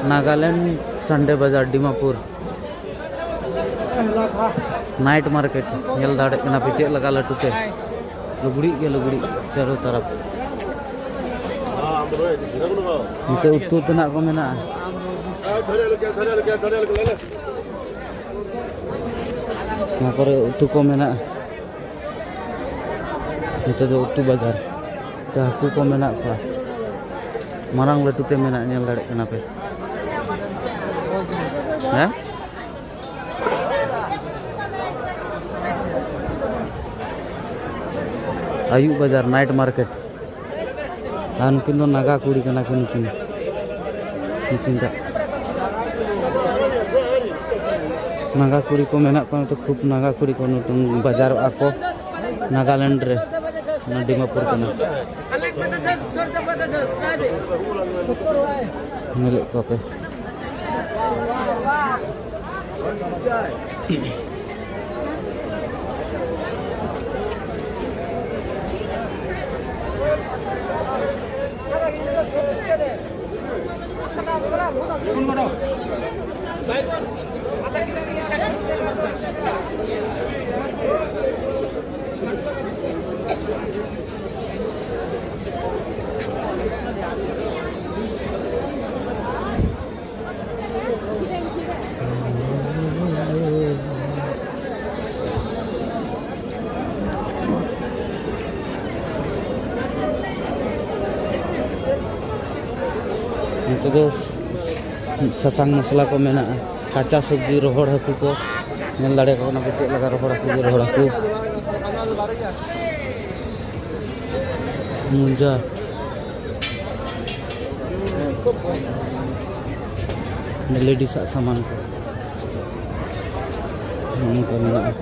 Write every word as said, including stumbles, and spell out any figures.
ᱱᱟᱜᱟᱞᱮᱱᱰ ᱥᱟᱱᱰᱮ ᱵᱟᱡᱟᱨ Dimapur. Night market ᱧᱮᱞ ᱫᱟᱲᱮᱭᱟᱜ ᱠᱟᱱᱟ ᱯᱮ ᱪᱮᱫ ᱞᱮᱠᱟ ᱞᱟᱹᱴᱩ ᱛᱮ᱾ ᱞᱩᱜᱽᱲᱤᱡ ᱜᱮ ᱞᱩᱜᱽᱲᱤᱡ ᱪᱟᱨᱚ ᱛᱟᱨᱟᱯ᱾ ᱱᱚᱛᱮ ᱩᱛᱩ ᱛᱮᱱᱟᱜ ᱠᱚ ᱢᱮᱱᱟᱜᱼᱟ᱾ ᱱᱚᱣᱟ ᱠᱚᱨᱮ ᱩᱛᱩ ᱠᱚ ᱢᱮᱱᱟᱜᱼᱟ᱾ ᱱᱚᱛᱮ ᱫᱚ ᱩᱛᱩ ᱵᱟᱡᱟᱨ᱾ ᱱᱚᱛᱮ ᱦᱟᱹᱠᱩ ᱠᱚ ᱢᱮᱱᱟᱜ ᱠᱚᱣᱟ᱾ ᱢᱟᱨᱟᱝ ᱞᱟᱹᱴᱩ ᱛᱮ ᱢᱮᱱᱟᱜᱼᱟ, ᱧᱮᱞ ᱫᱟᱲᱮᱭᱟᱜ ᱠᱟᱱᱟ ᱯᱮ᱾ ᱦᱮᱸ? ᱟᱹᱭᱩᱵ ᱵᱟᱡᱟᱨ, ᱱᱟᱭᱤᱴ ᱢᱟᱨᱠᱮᱴ᱾ ᱟᱨ ᱱᱩᱠᱤᱱ ᱫᱚ ᱱᱟᱜᱟ ᱠᱩᱲᱤ ᱠᱟᱱᱟ ᱠᱤᱱ ᱱᱩᱠᱤᱱ᱾ ᱱᱩᱠᱤᱱ ᱫᱚ ᱱᱟᱜᱟ ᱠᱩᱲᱤ ᱠᱚ ᱢᱮᱱᱟᱜ ᱠᱚᱣᱟ ᱱᱚᱛᱮ, ᱠᱷᱩᱵ ᱱᱟᱜᱟ ᱠᱩᱲᱤ ᱠᱚ ᱱᱩᱠᱤᱱ ᱵᱟᱡᱟᱨᱚᱜᱼᱟ ᱠᱚ ᱱᱟᱜᱟᱞᱮᱱᱰ ᱨᱮ, ᱚᱱᱟ ᱰᱤᱢᱟᱯᱩᱨ ᱠᱟᱱᱟ᱾ ᱧᱮᱞᱮᱫ ᱠᱚᱣᱟ ᱯᱮ᱾ ᱱᱚᱛᱮ ᱫᱚ ᱥᱟᱥᱟᱝ ᱢᱚᱥᱞᱟ ᱠᱚ ᱢᱮᱱᱟᱜᱼᱟ, ᱠᱟᱸᱪᱟ ᱥᱚᱵᱽᱡᱤ, ᱨᱚᱦᱚᱲ ᱦᱟᱹᱠᱩ ᱠᱚ᱾ ᱧᱮᱞ ᱫᱟᱲᱮᱭᱟᱠᱚ ᱠᱟᱱᱟ ᱯᱮ ᱪᱮᱫ ᱞᱮᱠᱟ ᱨᱚᱦᱚᱲ ᱦᱟᱹᱠᱩ ᱜᱮ ᱨᱚᱦᱚᱲ ᱦᱟᱹᱠᱩ᱾ ᱢᱚᱡᱟ᱾ ᱞᱮᱰᱤᱥᱟᱜ ᱥᱟᱢᱟᱱ ᱠᱚ ᱱᱚᱝᱠᱟ ᱢᱮᱱᱟᱜᱼᱟ᱾